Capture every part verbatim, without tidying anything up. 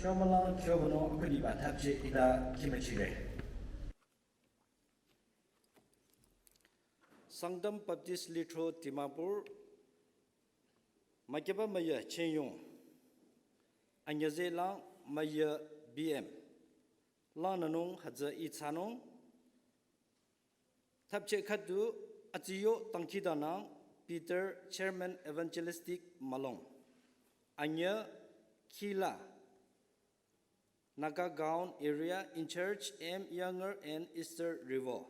Shomülang kyobünung akhudiba thapcheh ita khimüchire. Sangtam Baptist Lithro Dimapur, mükeba müyü Chenyong, anyüzehlang müyü B M, langnünung hütsü itsanung, thapcheh khüdu atsiyo dangkhidangnang Peter, Chairman Evangelistic Mülung, anyü Kila, Naga Gaon Area in-charge M Younger and Eastern Revo.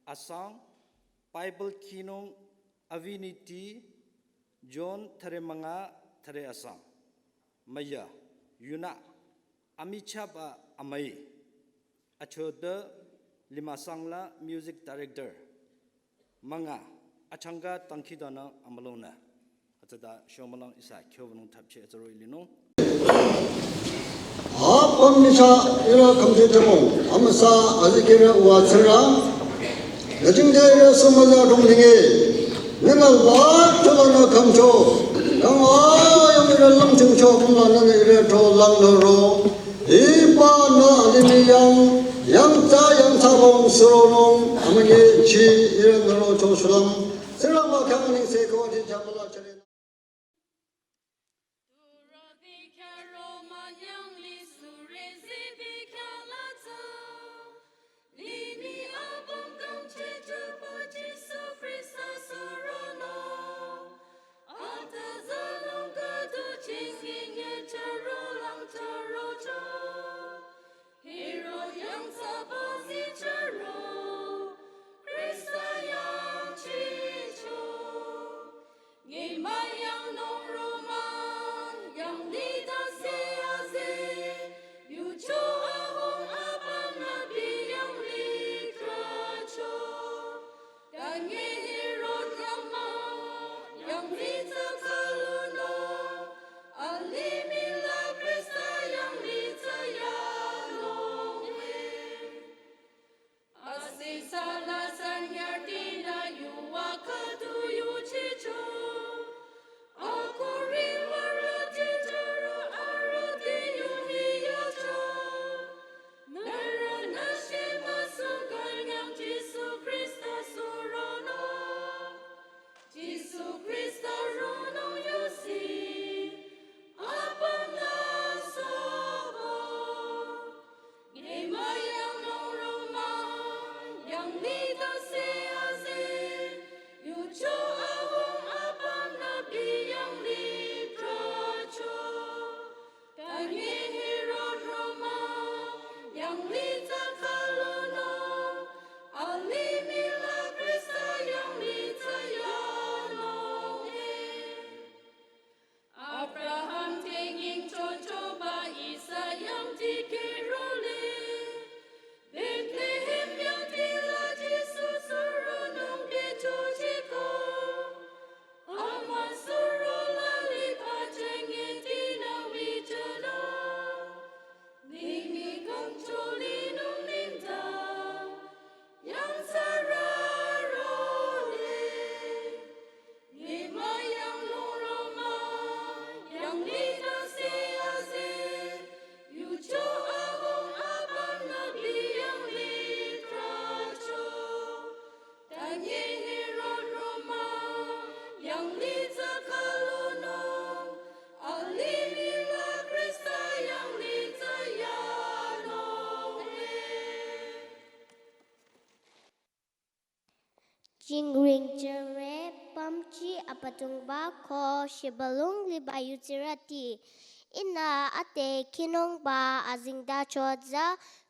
Asang, Bible khinung Aviniti, John thüre münga thüre asang. Müyü, Yuna, amichahba amüi. Achotsü Limasang la music director. Münga, achangka dangkhidangnang amülongnü. Hütsüta shomülang ihsa kyobünung thapcheh atsaro ilinung. Apüm nisa ira khümje tümung, amüsa azikira uwa tsüra. Najingde ira sümüza dongdinge. Nina wa tülanü khümcho. Kangwa yang ira langchingcho, kümla nana ira to langnüro. Hiba nü alimih yang, yangtsa yangtsa bong suronung, amünyi chi ira ngüro cho shulüm. Sirama kang ningse ko di jamala chare. Hero yang tsaba zi charo, Krista yang chicho. Ngi müyang nung roman, yang nita se aze. Yucho ahung apüm nü bi yang li kracho. Tangi Herod Rama, yang lita kaluno, alimih la Krista yang lita yano. Asisa la sanyartina yuwa khüdu yuchicho. Akuri warati tara arati yuhiyacho. Nara nashima sukanyang Jisu Krista surono. Jisu Krista ronung yusi, apüm nü sobo. Ngi müyang nung roman, yang nita se aze. Yucho ahung apüm nü bi yang li kracho. Tangi Herod Roma, yang lita kaluno, alimih la Krista yang lita yano e. Abraham tenging chochoba Isa yang dikirole. Bethlehem yang dila Jisu suronung bechochiko. Ama surola lipa chengeti na wichana. Nimi kangcholi nung ninda. Yang sararole. Nima yang nung roma, yang lita se aze, yucho ahung apüm nü bi yang litracho. Tangi Herod roma, yang lita kaluno, alimih la Krista yang lita yano e. Jingring jere pamchi Abüdongba ko shibülung liba yutsirüti. Ihnü ate khinungba azengtacho tsü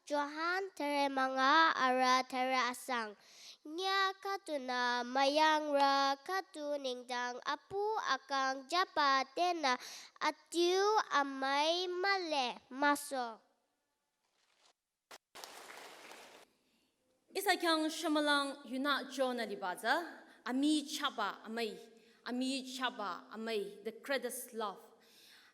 Johan thüre münga arüh thüre asang. Nyüh khüdunü müyangrü khüdu nengdang apu akang jüba tenü adiu amüi mühle müso. Ihsa khyang shümülang yunü chonü liba tsü, amichahba amüi, amichahba amüi, the greatest love.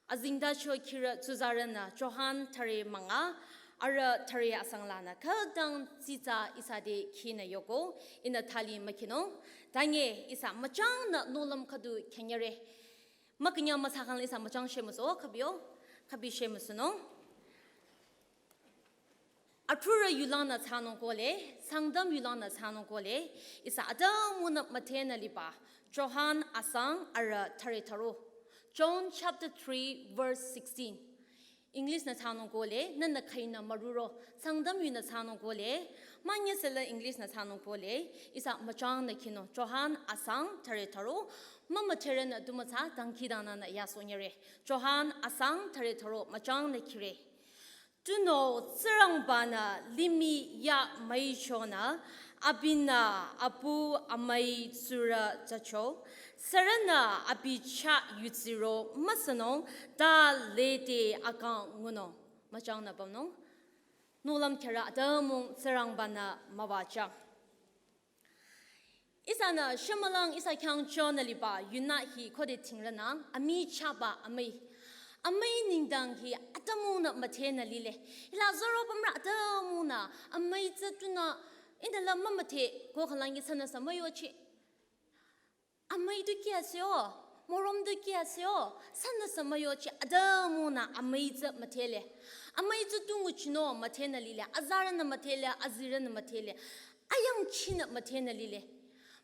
Azengtacho khirü tsuzarünü Johan thüre münga, arüh thüre asang lanü khütang tsitsa ihsa te khinü yoko, ihnü thali mükhinung. Tangi ihsa müchangnü nohlüm khüdu khenyere. Mükünyang müsakhang ihsa müchang shemüso, khübio, khübi shemüsunung. Atrurü yulanü thsanung kohle, Sangtam yulanü thsanung kohle, ihsa atümungnü müdhenü liba, Johan asang arü thüre thüro. John chapter three, verse sixteen. English nü thsanung kohle, nünü khainü müruro, Sangtam yunü thsanung kohle, münye süla English nü thsanung kohle, ihsa müchangnü khinung, Johan asang thüre thüro, mümüdherünü du mütsa dangkhidangnangnü yasonyere. Johan asang thüre thüro müchangnü khire. Tunüo Tsingrangbanü limih ya müichonü, abinü apu amüi tsurü jücho, sürünü abi chah yudsiro müsünung, ta lede akang ngunung. Müchangnü pümnung. Nohlüm khyarü atümung Tsingrangbanü müwajüng. Ihsanü shümülang ihsa khyang chonü liba yunü hi khode tsingrünang amichahba amüi. Amüi nengdang hi atümungnü müdhenü lile. Hila zoro pümrü atümungnü amüi tsü tunü ihnü la mümüdhe ko khalangi sünüsü müyochi. Amüi du kya seo, morom du kya seo, sünüsü müyochi atümungnü amüi tsü müdhele. Amüi tsü tu nguchinung müdhenü lile, azarünü müdhele, azirünü müdhele. Ayangchinü müdhenü lile.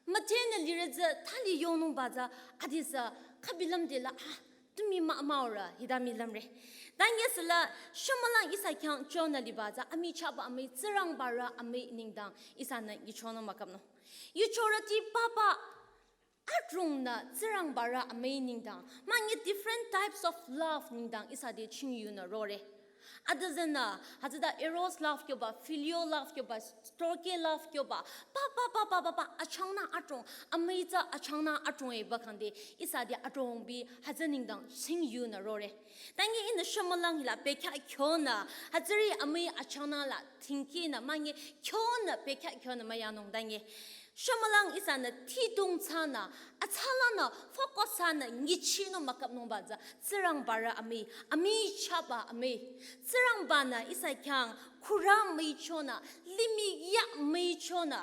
Müdhenü lirü tsü thali yonungba tsü adisü khabilüm dela, ah, tumi mah müure, hita mülümre. Dangkhi süla shümülang ihsa khyang chonü liba tsü amichahba amüi Tsingrangbarü amüi nengdang ihsanü nyichonung mükapnung. Yuchorüti papa adrongnü Tsingrangbarü amüi nengdang, münye different types of love nengdang ihsa te chingyunü rore. Adüzünü, hütsüta eros love kyoba, phileo love kyoba, storge love kyoba, pa, pa, pa, pa, pa, pa, achangnü adrong, amüi tsü achangnü adrong e bakangde, ihsa te adrong bi hütsü nengdang chingyunü rore. Dangkhi ihnü shümülang hila bekhyah kyonü, hütsüri amüi achangnü la, tingkinü, münye kyonü, bekhyah kyonü müyanung dangkhi. Shümülang ihsanü tidong thsanü, atsalanü, focus thsanü, nguchinung mükapnungba tsü, Tsingrangbarü amüi, amichahba amüi. Tsingrangbanü ihsa khyang khürü müichonü, limih ya müichonü.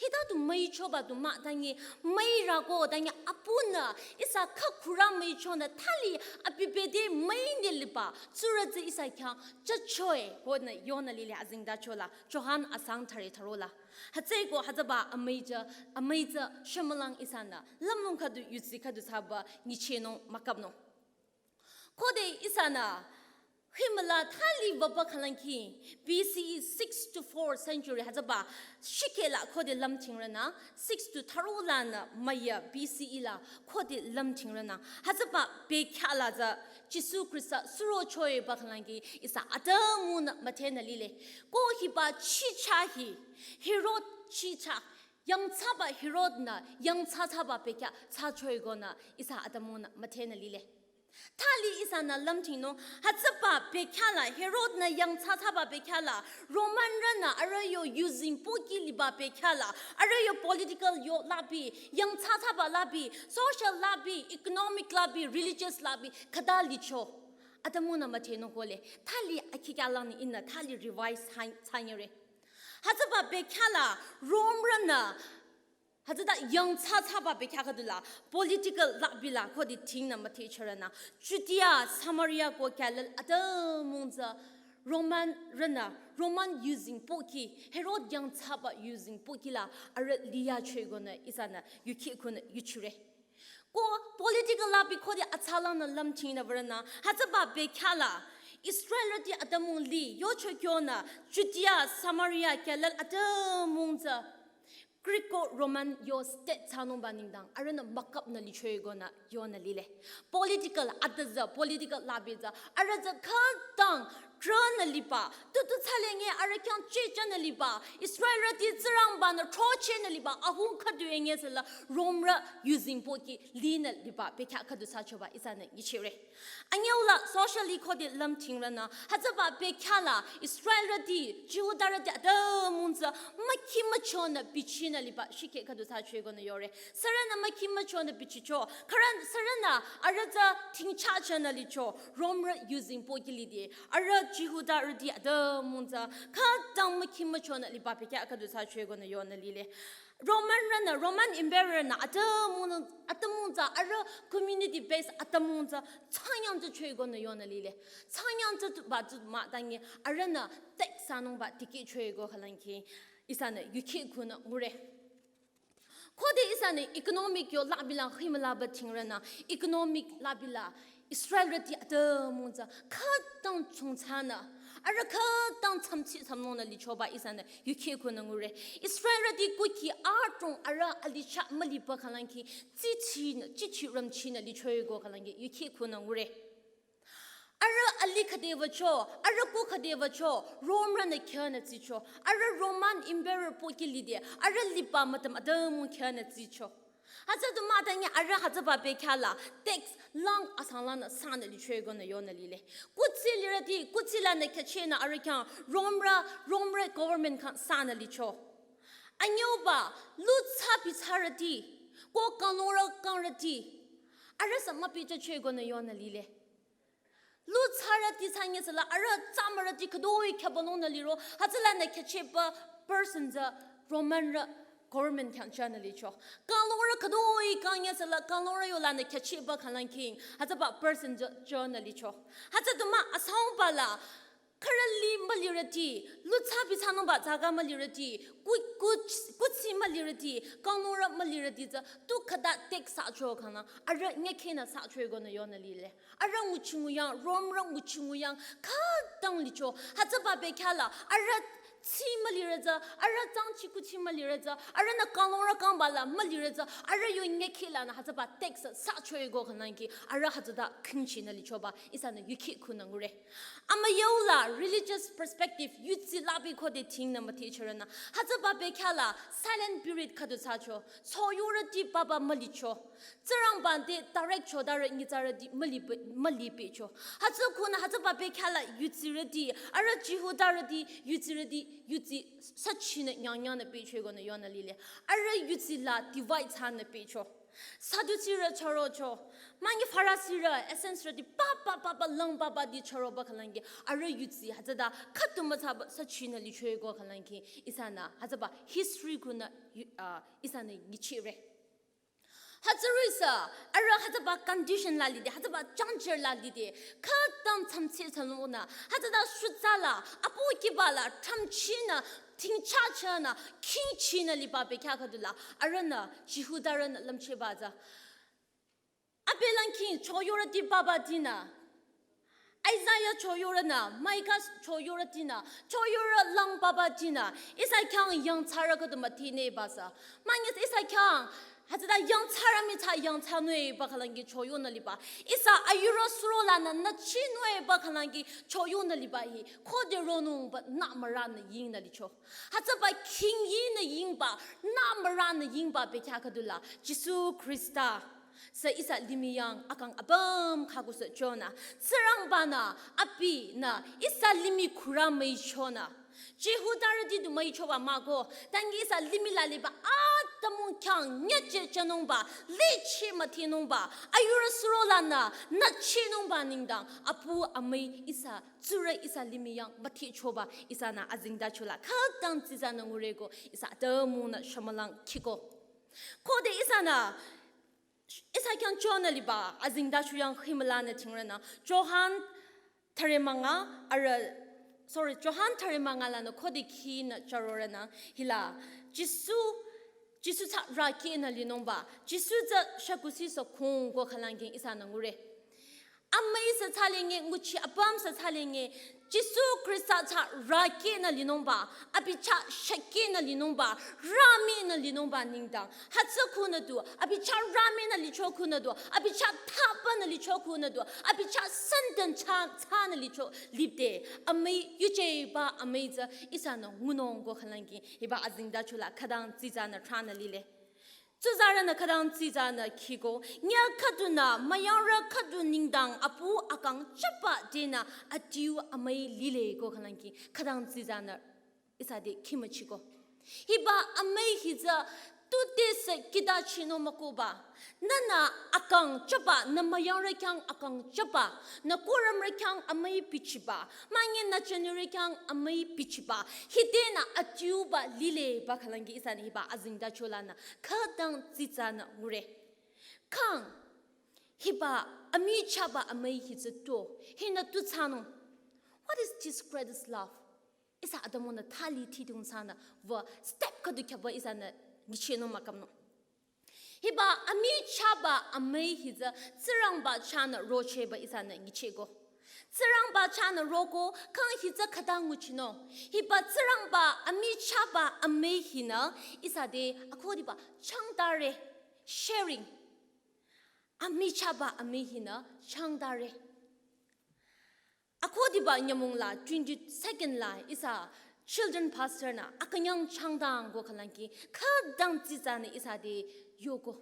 Hita du müichoba du mah dangkhi müirü ko dangkhi apunü, ihsa kha khürü müichonü, thali abi bete müinü liba, tsurü tsü ihsa khyang, jüchoe, konü yonü lile azengtachola, Johan asang thüre thürola. Hütsüeko hütsüba amüi tsü, amüi tsü shümülang ihsanü, lümlong khüdu yudsi khüdu thsaba nguchinung mükapnung. Khode ihsanü, himüla thali wüba khalangki, B C E six to four century hütsüba, shikhe la khode lümthingrünü, six to thüro lanü müya B C E la khode lümthingrünü, hütsüba bekhyah la tsü, Jisu Khrista surochoe bakhalangki ihsa atümungnü müdhenü lile. Ko hiba chichah hi, Herod chichah, yangthsaba Herodnü yangthsa thsaba bekhyah thsachoe konü ihsa atümungnü müdhenü lile. Thali ihsanü lümthingnung, hütsüba bekhyah la, Herodnü yangthsa thsaba bekhyah la, Romanrünü arüh yo yuzeng pohki liba bekhyah la, arüh yo political yo labi, yangthsa thsaba labi, social labi, economic labi, religious labi, khüta licho. Atümungnü müdhenung kohle, thali akhikyalangnü ihnü thali revise thsa-, thsanyere. Hütsüba bekhyah la, Romerünü, hütsüta yangthsa thsaba bekhyah khüdula, political labi la, khode tingnü müdhechorünü, Judea, Samaria ko Galil atümung tsü, Romanrünü, Roman yuzeng pohki, Herod yangthsaba yuzeng pohki la, arüh liyachoe konü ihsanü, yukheh konü yuchire. Ko political labi khode atsalangnü lümthingnü würünü, hütsüba bekhyah la, Israelrüti atümung li, yocho kyonü, Judea, Samaria, Galil atümung tsü, Greco-Roman yo state thsanungba nengdang, arühnü mükapnü lichoe konü yonü lile. Political, atüzü, political labi tsü, arüh tsü khütang, trünü liba, tutu thsalenge arüh khyang chechanü liba, Israelrüti Tsingrangbanü throchehnü liba, ahung khüdu enge süla, Romerü yuzeng pohki linü liba, bekhyah khüdu thsachoba ihsanü nguchire. Anyüula socially khode lümthingrünü, hütsüba bekhyah la, Israelrüti, Jihudarüti atümung tsü, mükhi müchonü bichinü liba, shikhe khüdu thsachoe konü yore. Sürünü mükhi müchonü bichicho, khürü sürünü arüh tsü tingchahchanü licho, Romerü yuzeng pohki lide, arüh Jihudarüti atümung tsü khütang mükhi müchonü liba pekya khüdu thsachoekonü yonü lile. Romanrünü, Roman Emperor-nü atümung, atümung tsü arüh community base atümung tsü thsangnyang tsü choekonü yonü lile. Thsangnyang tsü tuba tsü mah tangi arühnü tax thsanungba tikehchoeko khülangki ihsanü yukhi khunü ngure. Khode ihsanü economic yo labi la himüla ba thingrünü economic labi la Israelrüti atümung tsü khütang chungthsanü arüh khütang tsamtsi tsamnungnü lichoba ihsanü yukhi khunü ngure. Israelrüti kuki adrong arüh alicha müliba khülangki tsitsinü, tsitsi rümchinü lichoeko khülangki yukhi khunü ngure. Arüh ali khüde wücho, arüh ku khüde wücho, Romerünü khyünü tsicho. Arüh Roman Emperor pohki lide, arüh liba mütüm atümung khyünü tsicho. Hütsü du mah tangi arüh hütsüba pekya la tax lang asanglanü thsanü lichoekonü yonü lile. Kuthsi lirüti, kuthsi lanü khyüchehnü arüh khyang Romerü, Romerü government khyang thsanü licho. Anyüuba, lu thsa pi thsarüti, ko kanglungrü kangrüti, arüh sü müpi thsachoekonü yonü lile. Lu thsarüti thsanyesüla arüh tsamürüti khütoi khyübanungnü liro, hütsülanü khyüchehba person tsü Romanrü government khyang thsanü licho. Kanglungrü khütoi kangnyesüla kanglungrü yolanü khyüchehba khülangki hütsüba person tsü thsanü licho. Hütsü du mah asangba la khürü li mülirüti, lu thsa pi thsanungba tsaka mülirüti, ku, ku, kuthsi mülirüti, kanglungrü mülirüti tsü tu khüta tax thsacho khangla arüh nyükhinü thsachoekonü yonü lile. Arüh nguchi nguyang, Romerü nguchi nguyang khütang licho. Hütsüba pekya la arüh tsi mülirü tsü, arüh tsangchi kuthsi mülirü tsü, arühnü kanglungrü kangba la mülirü tsü, arüh yo nyükhi lanü hütsüba tax thsachoeko khülangki arüh hütsüta khingchinü lichoba ihsanü yukhi khunü ngure. Amüyüu la religious perspective yutsi labi khode thingnü müthehchorünü hütsüba pekya la silent period khüdu thsacho. Choyorüti papa mülicho. Tsingrangba te direct chodarü nyitsarüti mülipe, mülipecho. Hütsü khunü hütsüba pekya la yutsirüti, arüh Jihudarüti, yutsirüti, yutsi süchinü nyangnyang nü pechoekonü yonü lile. Arüh yutsi la divide thsanü pecho. Sadusirü chürocho. Mangi Farisirü, Essenesrüti, papa, papa, lang papa di chüroba khülangki arüh yutsi hütsüta khüdu müthsaba süchinü lichoeko khülangki ihsanü hütsüba history khunü yu-, ah, ihsanü nyichire. Hütsürü sü, arüh hütsüba condition la lide, hütsüba juncture la lide, khütang tsamtsi tsanungnü, hütsüta shutsa la, apu kiba la, tramchinü, tingchachanü, khingchinü liba pekya khüdu la, arühnü, Jihudarünü lümchehba tsü. Abelangki choyorüti papatinü, Isaiah choyorünü, Micah choyorütinü, choyorü lang papatinü, ihsa khyang yangthsarü khüdu müthineba sü. Mangi ihsa khyang, hütsüta yangthsarü mii thsa yangthsanungba khülangki choyonü liba. Ihsa ayurü surolanü nüchinungba khülangki choyonü liba hi, khode ronungba nü müranü yingnü licho. Hütsüba khingyinü yingba, nü müranü yingba pekya khüdu la, Jisu Khrista sü ihsa limih yang akang apüm khaku sü chonü, Tsingrangbanü, abinü, ihsa limih khürü müichonü. Jihudarüti du müichoba mahko, tangi ihsa limih la liba atümung khyang nyüchehchonungba, lichi müthinungba, ayurü surolanü, nüchinungba nengdang, apu amüi ihsa, tsurü ihsa limih yang müthichoba, ihsanü azengtacho la, khütang tsitsanü ngureko, ihsa atümungnü shümülang khiko. Khode ihsanü, ihsa khyang chonü liba, azengtacho yang himülanü thingrünü, Johan thüre münga, arüh, sorry, Johan thüre münga lanü khode khinü chürorünü, hila, Jisu, Jisu thsa rükehnü linungba, Jisu tsü shükusih sü khungko khülangki ihsanü ngure. Amüi sü thsalenge, nguchi apüm sü thsalenge, Jisu Khrista thsa rükehnü linungba, abi chah shükehnü linungba, rüminü linungba nengdang. Hütsü khunü du, abi chah rüminü licho khunü du, abi chah thsabanü licho khunü du, abi chah senden chah, thsanü licho lipde. Amüi yujeba amüi tsü ihsanü ngunungko khülangki, hiba azengtacho la khütang tsitsanü thranü lile. Tsuzarünü khütang tsitsanü khiko, nyüh khüdunü, müyangrü khüdu nengdang apu akang chaba denü adiu amüi lileko khülangki, khütang tsitsanü ihsa te khimüchiko. Hiba amüi hi tsü Tütesü kida chino mükoba. Nühnü akang chaba, nü müyangrü khyang akang chaba, nü kurümrü khyang amüi bichiba, manye nü jünirü khyang amüi bichiba. Hitenü adiuba lile ba khalangi ihsanü hiba azingda cholanü khütang tsitsanü ngure. Khang, hiba amichahba amüi hi tsü to, hinü tu thsanung. What is this greatest love? Ihsa atümungnü thali thidung thsanü, wü step khüdu khyaba ihsanü nyichehnung mükapnung. Hiba amichahba amüi hi tsü Tsingrangba chahnü rochehba ihsanü nyichehko. Tsingrangba chahnü roko, khang hi tsü khüta nguchinung. Hiba Tsingrangba amichahba amüi hinü ihsa te akhudiba changtare, sharing. Amichahba amüi hinü changtare. Akhudiba nyümong la twenty-second la ihsa children pastor nü akünyang changtang ko khalangi khütang tsitsanü ihsa te yoko.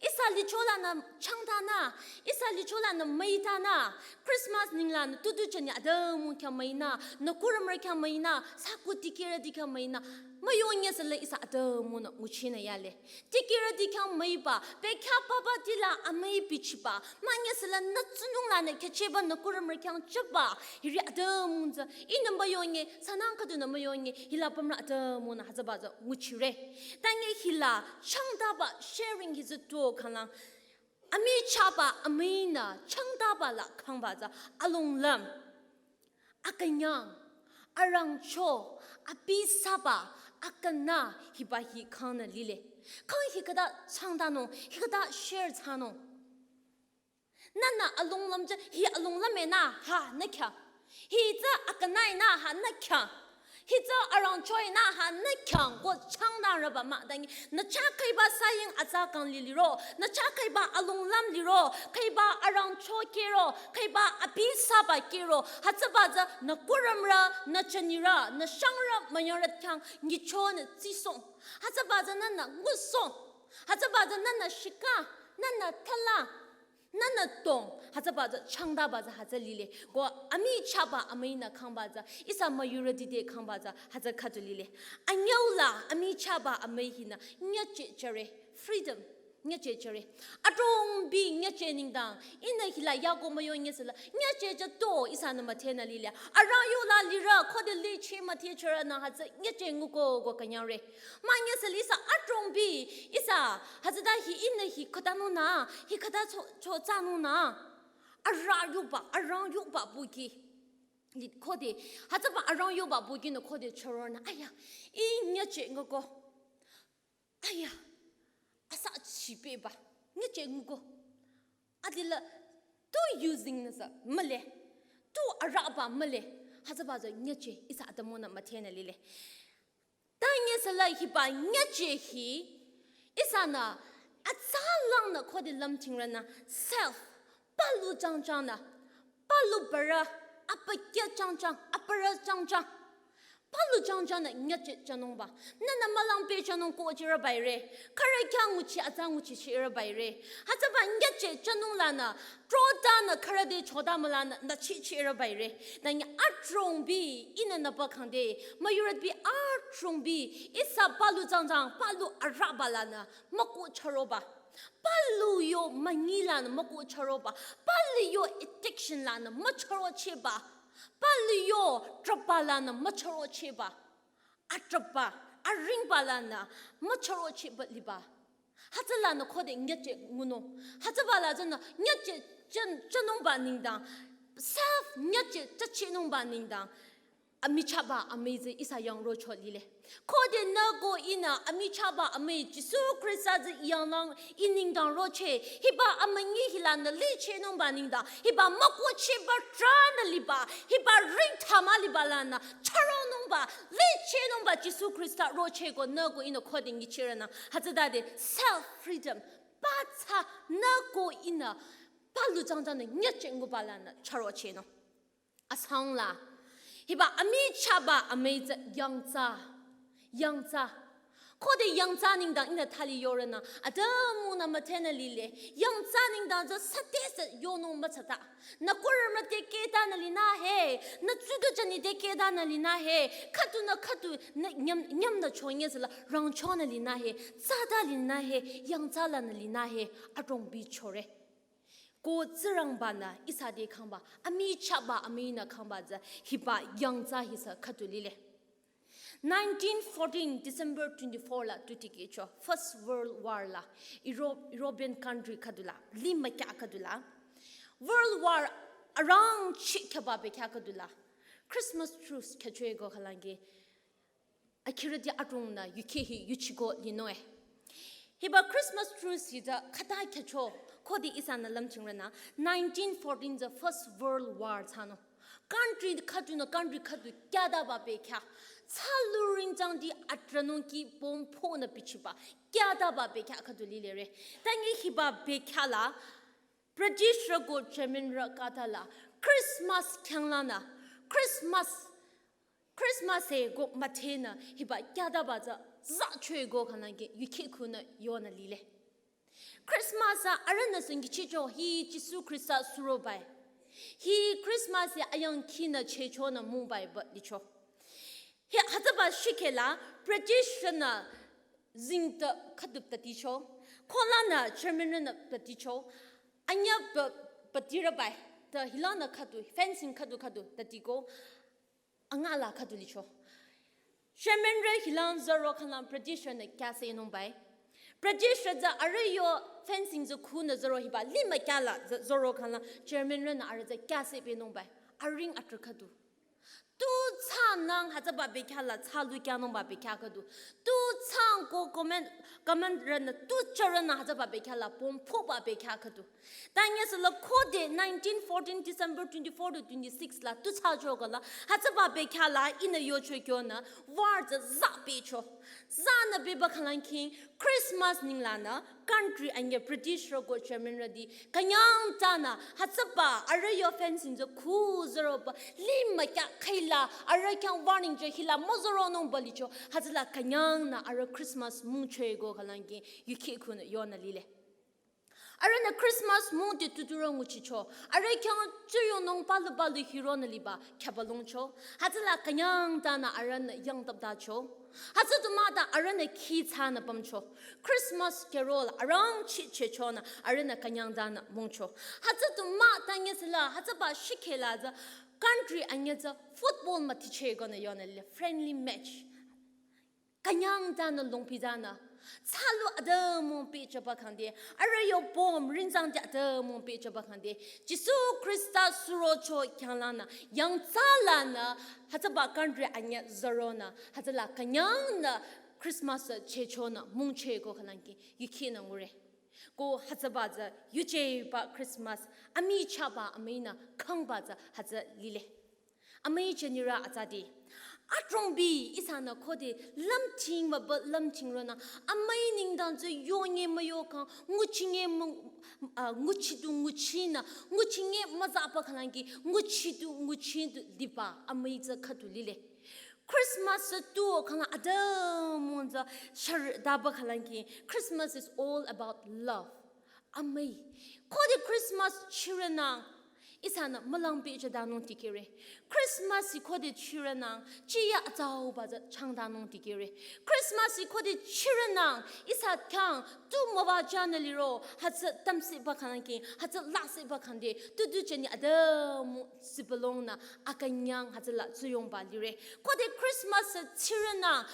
Ihsa licholanü changtanü, ihsa licholanü müitanü, Christmas ninglanü tutu chani atümung khyang müinü, nü kurümrü khyang müinü, saku dikehrüti khyang müinü, müyonye süla ihsa atümungnü nguchinü yale. Dikehrüti khyang müiba, bekhyah papa tila amüi bichiba, manye süla nü tsunung lanü khechehba nü kurümrü khyang chaba, hiri atümung tsü, ihnü müyonye, sanang khüdunü müyonye, hila pümrü atümungnü hütsüba tsü nguchire. Tange hila changtaba sharing hi tsü to khalang, amichahba amüinü changtaba la khangba tsü alonglüm, akünyang, arangcho, abisaba, akünü hiba hi khangnü lile. Khang hi khüta changtanung, hi khüta share thsanung. Nühnü alonglüm tsü, hi alonglüm enü ha nü khyang. Hi tsü akünü enü ha nü khyang. Hi tsü arangcho enü ha nü khyang ko changtangrüba mah dangi. Nü chah khüiba saying atsa kang li liro, nü chah khüiba alonglüm liro, khüiba arangcho kehro, khüiba abisaba kehro, hütsüba tsü nü kurümrü, nü jünirü, nü shangrü, müyangrü khyang nyichonü tsisong. Hütsüba tsü nühnü ngusong. Hütsüba tsü nühnü shika, nühnü thala, nühnü tong, hütsüba tsü changtaba tsü hütsü lile. Ko amichahba amüinü khangba tsü, ihsa müyurüti te khangba tsü hütsü khüdu lile. Anyüula amichahba amüi hinü nyüchehchore, freedom, nyüchehchore. Adrongbi nyücheh nengdang, ihnü hila yako müyonye süla, nyücheh tsü to ihsanü müdhenü lile. Arang yola lirü, khode licheh müdhechorünü hütsü nyücheh nguko ko künyangre. Manye süla ihsa adrongbi, ihsa, hütsüta hi ihnü hi khütanungnü, hi khüta cho, cho thsanungnü. Arang yoba, arang yoba buki. Li khode, hütsüba arang yoba bukinü khode chüronü, aya, ih nyücheh nguko. Aya, asa chipeba, nyücheh nguko. Adila, tu using nüsa, mühle, tu araba mühle, hütsüba tsü nyücheh, ihsa atümungnü müdhenü lile. Tange süla hiba nyücheh hi, ihsanü, atsalangnü khode lümtingrünü, self, palu changchangnü, palu bara, apakya changchang, apara changchang. Palu changchangnü nyücheh chanungba. Nühnü mülang pehchanung ko chirü baire. Khürü khyang nguchi atsa nguchi chirü baire. Hütsüba nyücheh chanung lanü, trotanü khürü te chota mülanü, nü chi chirü baire. Tange adrongbi, ihnü nüpa khangde, müyurütibi adrongbi, ihsa palu changchang, palu araba lanü, müko chüroba. Palu yo münyi lanü müko chüroba. Palu yo addiction lanü müchürochehba. Palu yo trüba lanü müchürochehba. Atrüba, aringba lanü müchürochehba liba. Hütsülanü khode nyücheh ngunung. Hütsüba la tsünü nyücheh chan, chanungba nengdang. Self nyücheh chachehnungba nengdang. Amichahba amüi tsü ihsa yang rocho lile. Khode nü ko ihnü amichahba amüi Jisu Khrista tsü ih yang lang ih nengdang rocheh. Hiba amünyi hilanü lichehnungba nengdang. Hiba mükochehba tranü liba. Hiba ringthama liba lanü. Chüronungba. Lichehnungba Jisu Khrista rochehko nü ko ihnü khode nyichehrünü. Hütsütade self freedom. Patsa nü ko ihnü. Palu changchangnü nyücheh nguba lanü. Chürochehnung. Asangla. Hiba amichahba amüi tsü yangtsa. Yangtsa. Khode yangthsa nengdang ihnü thali yorünü, atümungnü müdhenü lile. Yangthsa nengdang tsü sütesü yonung mütsata. Nü kurümrü te kehtanü linü he, nü tsudu jani te kehtanü linü he, khüdunü khüdu nü nyüm, nyümnü chonye süla rangchonü linü he, tsata linü he, yangthsa lanü linü he, adrong bichore. Ko Tsingrangba-nü ihsa te kangba, amichahba, aminü kangba tsü hiba yangthsa hisü khüdu lile. Nineteen fourteen, December twenty-four la tu tikehcho, First World War la, Euro-, European country khüdula, limba kya khüdula, World War arangcheh khyaba bekhyah khüdula, Christmas truce khyachoi ko khalangi, akhirüti adrongnü yukheh hi yuchiko linoe. Hiba Christmas truce hi tsü khüta khyücho, khode ihsanü lümchingrünü, nineteen fourteen tsü First World War thsanung. Country khüdunü country khüdu kyataba bekhyah. Thsalu ringjangdi atranung ki bomb phonü bichiba kyataba bekhyah khüdu lilere. Tangi hiba bekhyah la, British rü ko German rü khütala, Christmas khyanglanü, Christmas Christmas e ko müdhenü hiba kyataba tsü zachoi ko khalangi yukheh khunü yonü lile. Christmas a arühnü süngichicho hi Jisu Khrista surobae. Hi Christmas e ayangkhinü chehchonü mungbae ba licho. Hi hütsüba shikhe la British rünü zingta khüdu taticho. Kholanü German rünü taticho. Anyü ba, batirübae. Ta hilanü khüdu, fencing khüdu khüdu tatiko. Angala khüdu licho. German rü hilang zaro khalang British rünü kyase nungbae. British rü tsü arüh yo fencing tsü khunü zaro hiba limba kyala z-, zaro khalang German rünü arüh tsü kyase pe nungbae. Aring atrü khüdu. Tu thsanang hütsüba bekhyah la thsalu kyanungba bekhyah khüdu. Tu thsang ko command, command rünü tu charünü hütsüba bekhyah la bomb phoba bekhyah khüdu. Tangi süla khode nineteen fourteen December twenty-four to twenty-six la tu thsacho kala, hütsüba bekhyah la ihnü yocho kyonü, war tsü za becho. Zanü beba khalang king, Christmas ninglanü, country anyü British rü ko German rüti, künyang tanü, hütsüba, arüh yo fencing tsü khu zaroba, limba kya khaila, arüh khyang warning tsü hila müzaronungba licho, hütsüla künyangnü arüh Christmas mungchoi ko khalang king, yukheh khunü yonü lile. Arühnü Christmas mungde tuturü nguchicho. Arüh khyang tsuyongnung palu palu hironü liba khyaba longcho. Hütsüla künyang tanü arühnü yangtap dacho. Hütsü du mah ta arühnü khi thsanü pümcho. Christmas carol arangcheh chehchonü arühnü künyang tanü mungcho. Hütsü du mah tangi süla hütsüba shikhe la tsü country anyü tsü football müticheh konü yonü lile friendly match. Künyang tanü longpi tanü. Thsalu atümung pehchaba khangde. Arüh yo bomb ringjangdi atümung pehchaba khangde. Jisu Khrista surocho khyanglanü. Yangthsa lanü. Hütsüba country anyü zaronü. Hütsüla künyangnü Christmas chehchonü mungchoi ko khalang king. Yukhehnü ngure. Ko hütsüba tsü yujeba Christmas. Amichahba amüinü kangba tsü hütsü lile. Amüi jünirü atsati. Adrongbi ihsanü khode lümchingba ba lümchingronü. Amüi nengdang tsü yonye müyokhang, nguchinye mü, ah, nguchidu nguchinü, nguchinye müzaba khalang king, nguchidu nguchidu liba amüi tsü khüdu lile. Christmas tsü tu khalang atümung tsü shar daba khalang king, Christmas is all about love. Amüi. Khode Christmas chirünang, ihsanü mülang pehcheh danung tikehre. Christmas hi khode chirünang, chiya atsauba tsü chang danung tikehre. Christmas hi khode chirünang, ihsa khyang tu müwajünü liro, hütsü tamsiba khalang king, hütsü lasihba khangde, tu du jani atümung sibülongnü, akünyang hütsüla tsuyongba lire. Khode Christmas chirünang,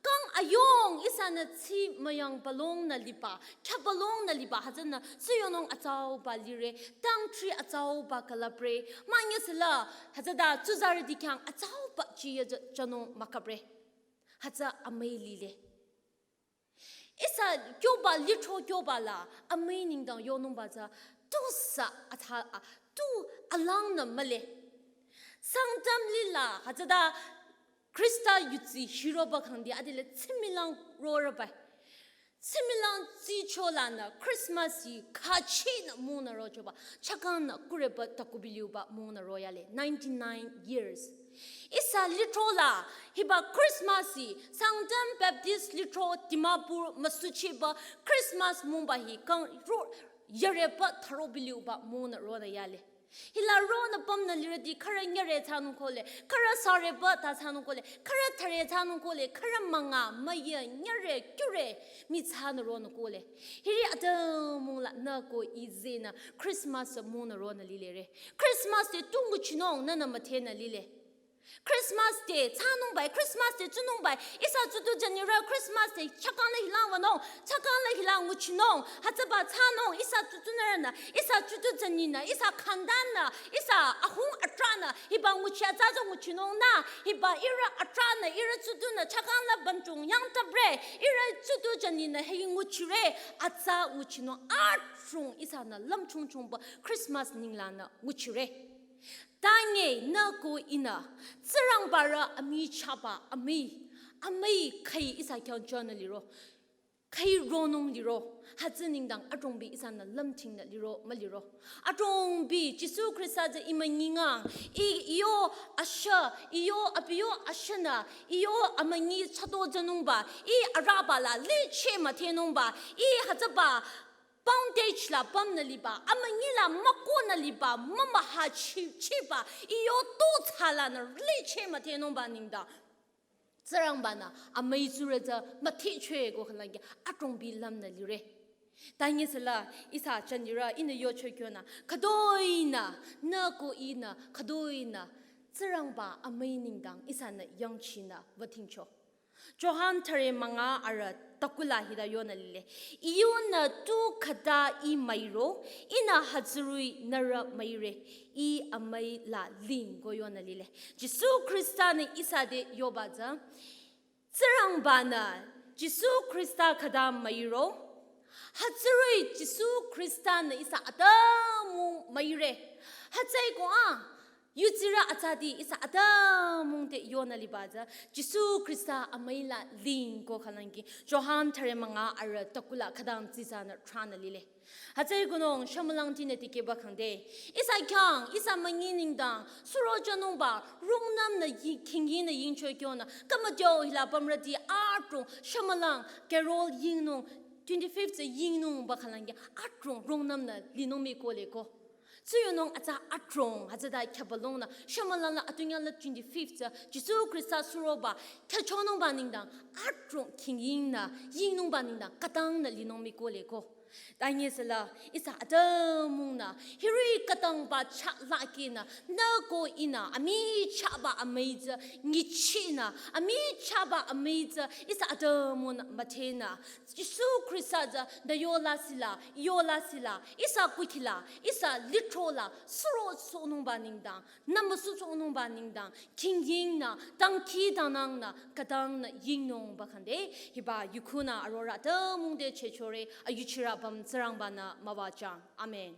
kang ayong ihsanü tsi müyang balongnü liba, khyap balongnü liba, hütsünü tsuyongnung atsauba lire, tangtri atsauba külüpre, münyi süla, hütsüta tsuzarüti khyang atsauba chiya tsü chanung müküpre. Hütsü amüi lile. Ihsa kyoba litro kyoba la, amüi nengdang yonungba tsü, tusü atha, a, tu alangnü mühle. Sangtam lila, hütsüta Khrista yudsi hiroba khangde adile tsimilang rorübae. Tsimilang tsicho lanü Christmas hi khachinü mungnü rochoba, chakangnü kureba takubiliuba mungnü royale, ninety-nine years. Ihsa lithro la hiba Christmas hi Sangtam Baptist Lithro Dimapur müsuchiba Christmas mungba hi kang ro yareba tharo biliuba mungnü ronü yale. Hila ronü pümnü lirüti khürü nyere thsanung kohle, khürü sareba ta thsanung kohle, khürü thare thsanung kohle, khürü münga, müyü, nyere, kyure, mi thsanü ronü kohle. Hiri atümung la nü ko ih zenü Christmas mungnü ronü lilere. Christmas te tu nguchinung nünü müdhenü lile. Christmas te thsanungbai, Christmas te tsunungbai, ihsa tsutu jünirü Christmas te chakang la hilang wünung, chakang la hilang nguchinung, hütsüba thsanung, ihsa tsutunürünü, ihsa tsutu jüninü, ihsa khandanü, ihsa ahung atranü, hiba nguchi atsa zo nguchinung nü, hiba ihrü atranü, ihrü tsutunü, chakang la banchung yangtabre, ihrü tsutu jüninü, hi nguchire, atsa nguchinung, adrong ihsanü lümchungchungba Christmas ninglangnü nguchire. Tange nü ko ihnü, Tsingrangbarü amichahba amüi, amüi khüi ihsa khyang chonü liro, khüi ronung liro, hütsü nengdang adrongbi ihsanü lümtingnü liro, müliro. Adrongbi Jisu Khrista tsü ih münyi ngang, ih iyo ashü, iyo abiyo ashünü, iyo amünyi chado jünungba, ih araba la licheh müdhenungba, ih hütsüba bondage la pümnü liba, amünyi la mükonü liba, mümüha chi, chiba, iyo to thsalanü licheh müdhenungba nengdang. Tsingrangbanü amüi tsurü tsü müdhechwe ko khülangki adrongbi lümnü lire. Tange süla ihsa jünirü ihnü yocho kyonü, khütoinü, nü ko ihnü, khütoinü, Tsingrangba amüi nengdang ihsanü yangchinü wütingcho. Johan thüre münga arü takula hita yonü lile. Iyunü tu khüta ih müiro, ihnü hütsüri nührü müire, ih amüi la ling ko yonü lile. Jisu Khristanü ihsa te yoba tsü, Tsingrangbanü Jisu Khrista khüta müiro, hütsüri Jisu Khristanü ihsa atümung müire. Hütsüeko a, yudsirü atsati ihsa atümung te yonü liba tsü, Jisu Khrista amüi la ling ko khülangki, Johan thüre münga arü takula khütang tsitsanü thranü lile. Hütsüekonung shümülangtinü dikehba khangde, ihsa khyang, ihsa münyi nengdang, suro jünungba, rungnümnü yi, khingyingnü yingcho kyonü, khümütyo hila pümrüti adrong, shümülang, carol yingnung, twenty-fifth tsü yingnungba khülangki, adrong, rungnümnü linung mii kohle ko. Tsuyonung atsa adrong, hütsüta khyübalungnü, shümülang la atunyang la twenty-fifth tsü, Jisu Khrista suroba, khyüchonungba nengdang, adrong khingyingnü, yingnungba nengdang, khütangnü linung mii kohle ko. Tange süla, ihsa atümungnü, hiri khütangba chah lakinü, nü ko ihnü, amichahba amüi tsü, nguchinü, amichahba amüi tsü, ihsa atümungnü müdhenü, Jisu Khrista tsü, nü yola sila, yola sila, ihsa kukhila, ihsa lithro la, suro sohnungba nengdang, nü müsu sohnungba nengdang, khingyingnü, dangkhidangnangnü, khütangnü yingnungba khangde, hiba yukhunü arorü atümung te chechore, ayuchirü apüm Tsingrangbanü müwajüng. Amen.